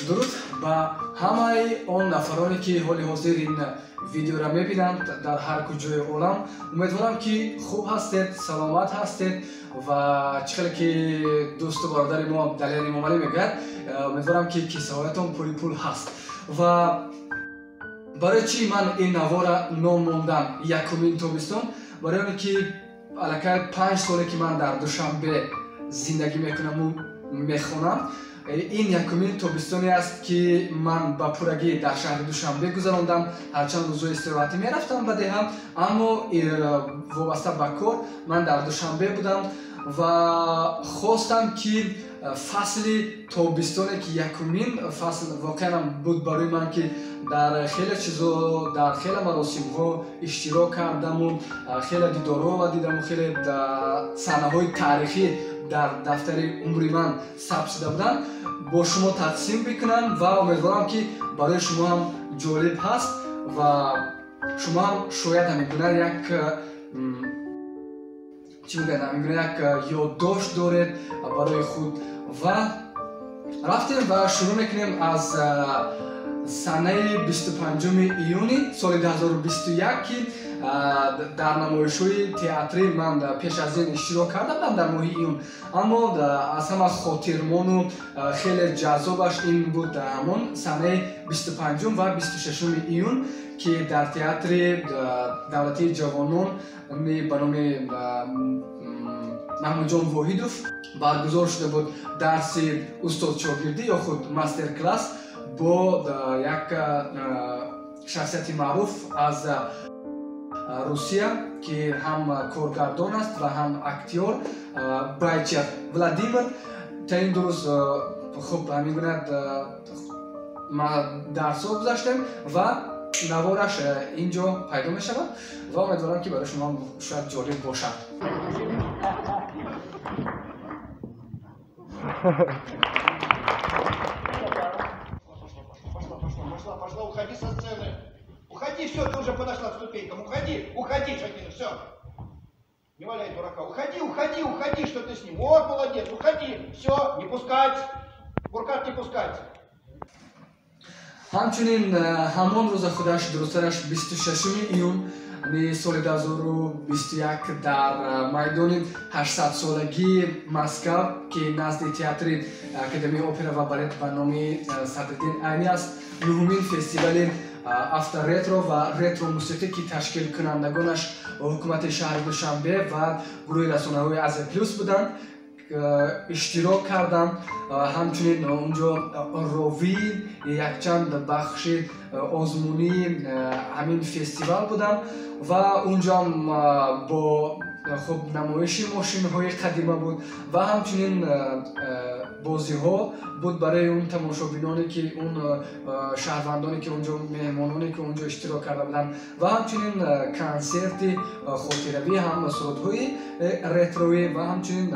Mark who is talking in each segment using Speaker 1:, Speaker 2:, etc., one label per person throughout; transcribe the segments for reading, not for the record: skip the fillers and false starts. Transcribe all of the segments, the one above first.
Speaker 1: Дуруд ба ҳамаи он нафароне, ки ҳоли ҳозир ин видеоро мебинанд дар ҳар куҷои олам. Умедворам, ки хуб ҳастед, саломат ҳастед ва чӣ хеле ки дӯсту бародари мо Далер Имомалӣ мегӯяд, умедворам, ки киссаҳоятон пури пул ҳаст. Ва барои чӣ ман ин навора ном мондам якумин тобистон? Барои оне ки аллакай 5 соле, ки ман дар Душанбе зиндагӣ мекунаму мехонам, ин якумин тобистоне аст, ки ман ба пуррагӣ дар шаҳри Душанбе гузарондам. Ҳарчанд рӯзҳои истироҳатӣ мерафтам ба деҳа, аммо вобаста ба кор ман дар Душанбе будам ва хостам, ки фасли тобистоне, ки якумин фасл воқеанам буд барои ман, ки дар хеле чизо, дар хеле маросимҳо иштирок кардаму хеле дидорҳо дидаму хеле саҳнаҳои таърихӣ дар дафтари умри ман сабт шуда буданд, бо шумо тақсим бикунам ва умедворам, ки барои шумо ҳам ҷолиб ҳаст ва шумо ҳам шояд ҳамин гуна як, чӣ мегӯянд, ҳамин гуна як ёддошт доред барои худ. Ва рафтем ва шурӯъ мекунем аз санаи 25 июни соли 2021, ки дар намоишҳои театрӣ ман пеш аз ин иштирок карда будам дар моҳи июн, аммо аз ҳама хотирмону хеле ҷаззобаш ин буд ҳамон санаи 25 ва 26 июн, ки дар Театри давлатии ҷавонон ба номи Маҳмудҷон Воҳидов баргузор шуда буд дарси устодшогирдӣ ё худ мастер класс бо як шахсияти маъруф аз Русия, ки ҳам коргардон аст ва ҳам актёр, Байчер Владимир. Та ин 2 рӯз хуб ҳамин гуна дарсҳо гузаштем ва навораш ин ҷо пайдо мешавад ва умедворам, ки барои шумо шояд ҷолиб бошад.
Speaker 2: Пошла, пошла, уходи со сцены. Уходи, все, ты уже подошла к ступенькам. Уходи, уходи, Шакира, все. Не валяй дурака. Уходи, уходи, уходи, что ты с ним. Вот, молодец, уходи. Все, не пускать. Буркат, не пускать.
Speaker 1: Ҳамчунин ҳамон рӯза худаш, дурустараш 26 июн соли 2021, дар майдони 800-солагии Москав, ки назди Театри Академияи опера ва балет ба номи Садриддин Айнӣ аст, нуҳумин фестивали авторетро ва ретро мусиқӣ, ки ташкилкунандагонаш ҳукумати шаҳри Душанбе ва гурӯҳи расонаҳои Азия Плюс буданд, иштирок кардам. Ҳамчунин унҷо ровии якчанд бахши озмунии ҳамин фестивал будам ва унҷоам бо хуб намоиши мошинҳои қадима буд ва ҳамчунин бозиҳо буд барои он тамошобиноне, ки он шаҳрвандоне, ки унҷо, меҳмононе, ки унҷо иштирок карда буданд, ва ҳамчунин консерти хотиравӣ, ҳам сурудҳои ретроӣ ва ҳамчунин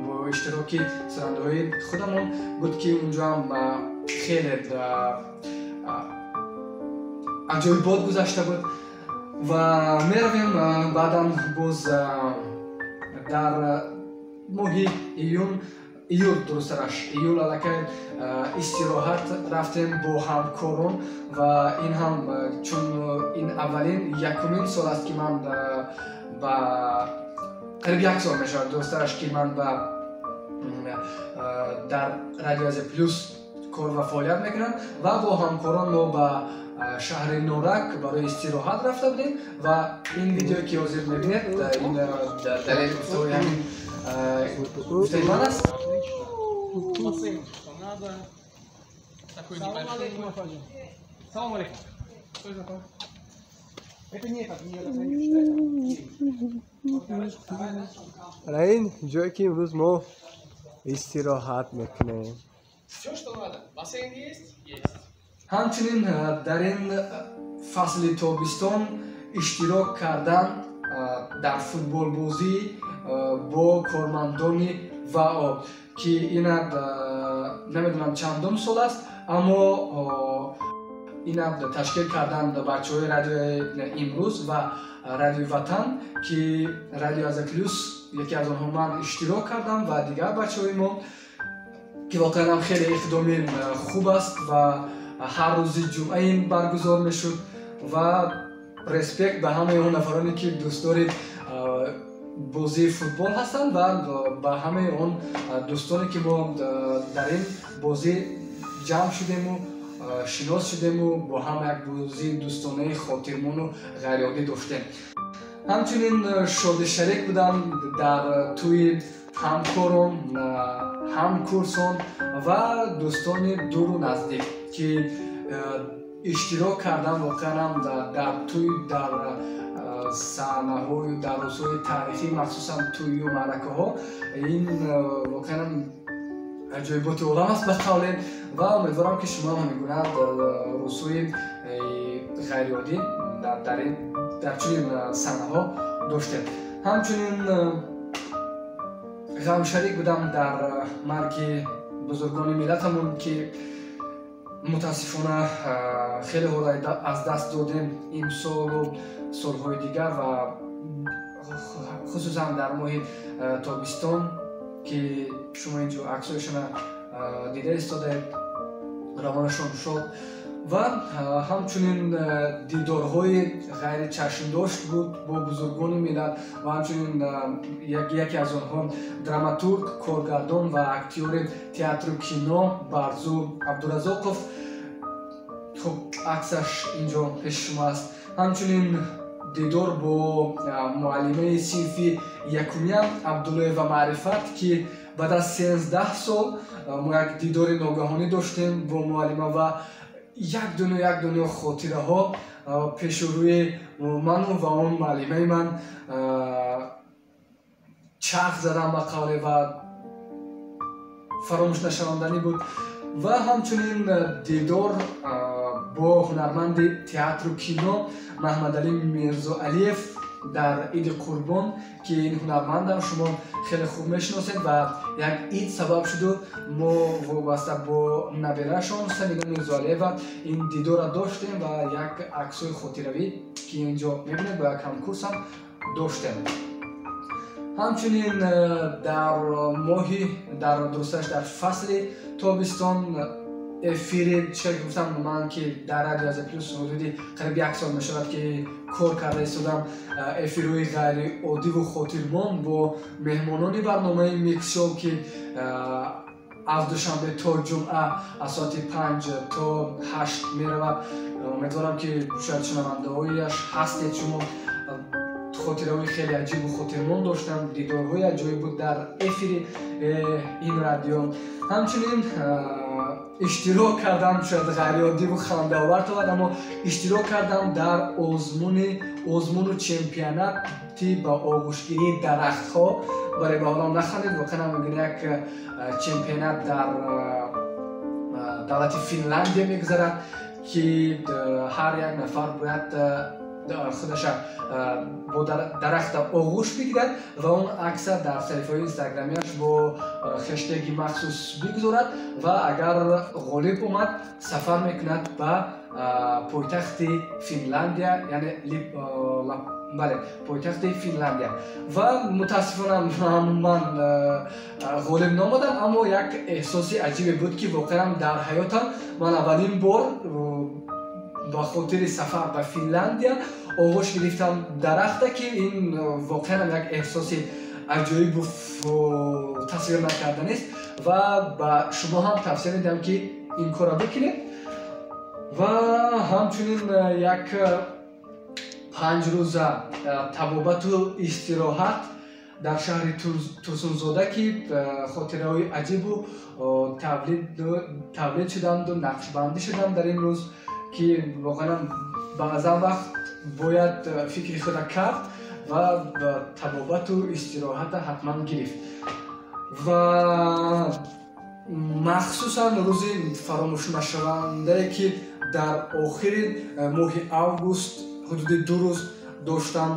Speaker 1: бо иштироки сурандаҳои худамон буд, ки унҷоам хеле аҷоибот гузашта буд. Ва меравем баъдан боз дар моҳи июн, июл, дурустараш июл, аллакай истироҳат рафтем бо ҳамкорон. Ва ин ҳам чун ин аввалин, якумин сол аст, ки ман ба қариб як сол мешавад, дурустараш, ки ман ба дар Радио Азия Плюс кор ва фаъолият мекунам ва бо ҳамкорон мо ба шаҳри Норак барои истироҳат рафта будем. Ва ин видеое, ки ҳозир мебинед, ин далели гуфтаҳои ҳамин гуфтаи ман аст.
Speaker 3: Бассейн, что надо. Такой небольшой. Салам алейкум. Что знаком?
Speaker 2: Это не этот, не этот.
Speaker 4: Ин ҷое, ки имрӯз мо истироҳат мекунем.
Speaker 3: Все, что надо. Бассейн есть? Есть.
Speaker 1: Ҳамчунин дар ин фасли тобистон иштирок кардан дар футболбозӣ бо кормандони ВАО, ки ина намедонам чандум сол аст, аммо ина ташкил карданд бачаҳои Радиои Имрӯз ва Радиои Ватан, ки Радио Азия Плюс яке аз онҳо ман иштирок кардам ва дигар бачаҳои мо, ки ки воқеан ҳам хеле иқдоми хуб аст ва ҳар рӯзи ҷумъа ин баргузор мешуд. Ва респект ба ҳамаи он нафароне, ки дӯстдори бозии футбол ҳастанд ва ба ҳамаи он дӯстоне, ки мо дар ин бозӣ ҷамъ шудему шинос шудему бо ҳам як бозии дӯстонаи хотирмону ғайриоддӣ доштем. Ҳамчунин шодишарик будам дар тӯи ҳамкорон, ҳамкурсон ва дӯстони дуру наздик, ки иштирок кардам воқеан дар тӯй, дар саҳнаҳою дар рӯзҳои таърихӣ, махсусан тӯю маъракаҳо. Ин воқеан аҷоиботи олам аст, ба қавле, ва умедворам, ки шумо ҳам ҳамин гуна рӯзҳои ғайриоддӣ дар чунин саҳнаҳо доштед. Ҳамчунин ғамшарик будам дар марги бузургони миллатамон, ки мутаассифона хелеҳоро аз даст додем имсолу солҳои дигар ва хусусан дар моҳи тобистон, ки шумо инҷо аксҳояшона дида истодаед. Равонашон шод. Ва ҳамчунин дидорҳои ғайричашмдошт буд бо бузургони миллат ва ҳамчунин яке аз онҳо драматург, коргардон ва актёри театру кино Барзу Абдуразоқов. Хуб, аксаш инҷо пеши шумо аст. Ҳамчунин дидор бо муаллимаи синфи якумиям Абдуллоева Маърифат, ки баъд аз 13 сол мо як дидори ногаҳонӣ доштем бо муаллима ва як дунё хотираҳо пешу рӯи ману ва он муаллимаи ман чарх задам, ба қавле, ва фаромӯшнашаванданӣ буд. Ва ҳамчунин дидор бо ҳунарманди театру кино Маҳмадалӣ Мирзоалиев дар Иди Қурбон, ки ин ҳунармандам шумо хеле хуб мешиносед ва як ид сабаб шуду мо вобаста бо наберашон Самина Мирзоалиева ин дидорро доштем ва як аксҳои хотиравӣ, ки инҷо мебинед, бо як ҳамкурсам доштем. Ҳамчунин дар моҳи, дар дурусташ, дар фасли тобистон эфири чӣ гуфтам ман, ки дар Радио Азия Плюс ҳудуди қариб як сол мешавад, ки кор карда истодам, эфирҳои ғайриоддиву хотирмон бо меҳмонони барномаи Микс-шоу, ки аз душанбе то ҷумъа аз соати 5 то 8 меравад. Умедворам, ки шояд шунавандаҳояш ҳастед шумо. Хотираҳои хеле аҷибу хотирмон доштам, дидорҳои аҷоиб буд дар эфири ин радио. Ҳамчунин иштирок кардам, шояд ғайриоддиву хандаовар тавад, аммо иштирок кардам дар озмуну чемпионати ба оғӯшгирии дарахтҳо. Бале, ба ҳолам нахандед, воқеан мегӯяд, як чемпионат дар давлати Финляндия мегузарад, ки ҳар як нафар бояд худаша бо дарахта оғӯш бигирад ва он акса дар саҳифаҳои инстаграмияш бо хештеги махсус бигузорад ва агар ғолиб омад, сафар мекунад ба пойтахти Финляндия, яъне, бале, пойтахти Финляндия. Ва мутаассифона ман ғолиб наомадам, аммо як эҳсоси аҷибе буд, ки воқеан дар ҳаётам ман аввалин бор ба хотири сафар ба Финляндия оғӯш гирифтам дарахта, ки ин воқеан як эҳсоси аҷоибу тасвир накарданист ва ба шумо ҳам тавсия медиҳам, ки ин корро бикунед. Ва ҳамчунин як 5 рӯза табобату истироҳат дар шаҳри Турсунзода, ки хотираҳои аҷибу тавлид шуданду нақшбандӣ шуданд дар ин рӯз, ки воқеан баъзан вақт бояд фикри худа кард ва табобату истироҳата ҳатман гирифт. Ва махсусан рӯзи фаромӯшнашавандае, ки дар охири моҳи август ҳудуди 2 рӯз доштам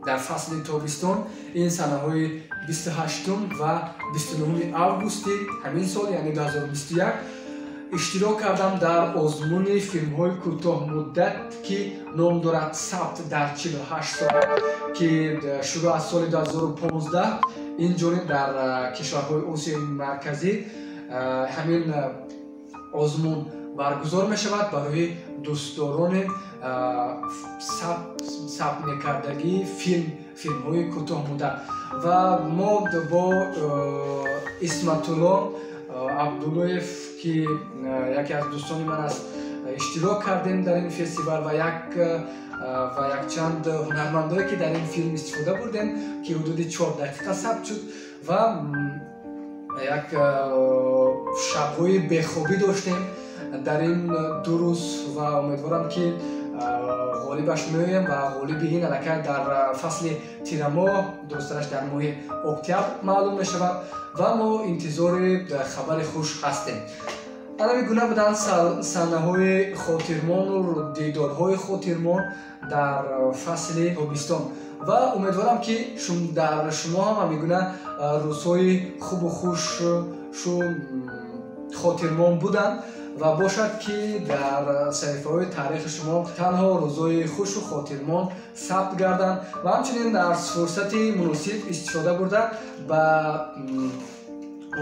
Speaker 1: дар фасли тобистон, ин санаҳои 28 ва 29 августи ҳамин сол, яъне 2021, иштирок кардам дар озмуни филмҳои кӯтоҳмуддат, ки ном дорад «Сабт дар 48 соат», ки шурӯъ аз соли 2015 ин ҷониб дар кишварҳои Осиёи Марказӣ. ҳамин озмун баргузор мешавад барои дӯстдорони сабт мекардагии филмҳои кӯтоҳмуддат. Ва мо бо Исматулло Абдуллоев, ки яке аз дӯстони ман аст, иштирок кардем дар ин фестивал ва якчанд ҳунармандое, ки дар ин филм истифода бурдем, ки ҳудуди 4 дақиқа сабт шуд ва як шабҳои бехобӣ доштем дар ин 2 рӯз ва умедворам, ки ғолибаш меоем ва ғолиби ин аллакай дар фасли тирамоҳ, дурусттараш дар моҳи октябр маълум мешавад ва мо интизори хабари хуш ҳастем. Ана гуна буданд саҳнаҳои хотирмону дидорҳои хотирмон дар фасли тобистон ва умедворам, ки дар шумо ҳам ҳамин гуна рӯзҳои хубу хушу хотирмон буданд ва бошад, ки дар саҳифаҳои таърихи шумо танҳо рӯзҳои хушу хотирмон сабт гарданд ва ҳамчунин аз фурсати муносиб истифода бурда ба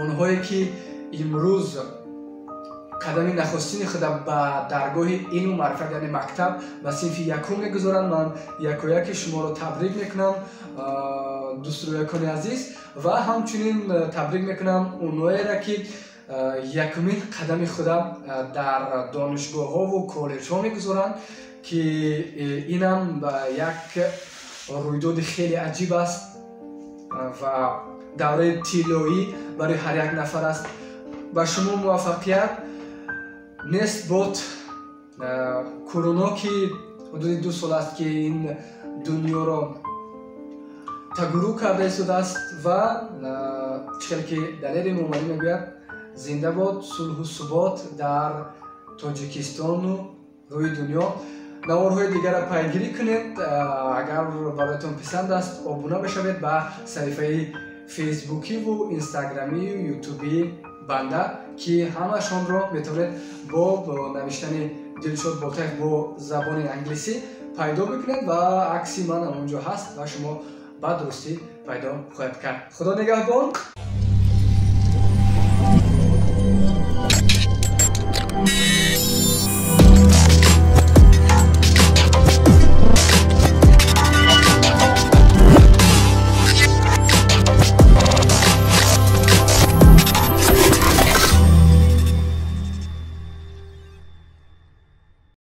Speaker 1: онҳое, ки имрӯз қадами нахустини худа ба даргоҳи илму маърифат, яъне мактаб, ба синфи якум мегузоранд, ман якояки шуморо табрик мекунам, дӯстрӯякони азиз, ва ҳамчунин табрик мекунам оноеро, ки якумин қадами худа дар донишгоҳҳову коллеҷҳо мегузоранд, ки инам як рӯйдоди хеле аҷиб аст ва давраи тиллоӣ барои ҳар як нафар аст. Ба шумо муваффақият. Нест бод Корона, ки ҳудуди 2 сол аст, ки ин дунёро тагурӯ карда истодааст ва чӣ хеле ки Далери Эмомалӣ мегӯяд, зинда бод сулҳу субот дар Тоҷикистону рӯи дунё. Наворҳои дигарро пайгирӣ кунед. Агар бароятон писанд аст, обуна бишавед ба саҳифаи фейсбукиву инстаграмию ютубии банда, ки ҳамашонро метавонед бо навиштани Дилшод Болтаев бо забони англисӣ пайдо бикунед ва акси ман онҷо ҳаст ва шумо ба дурустӣ пайдо хоҳед кард. Худо нигаҳбон.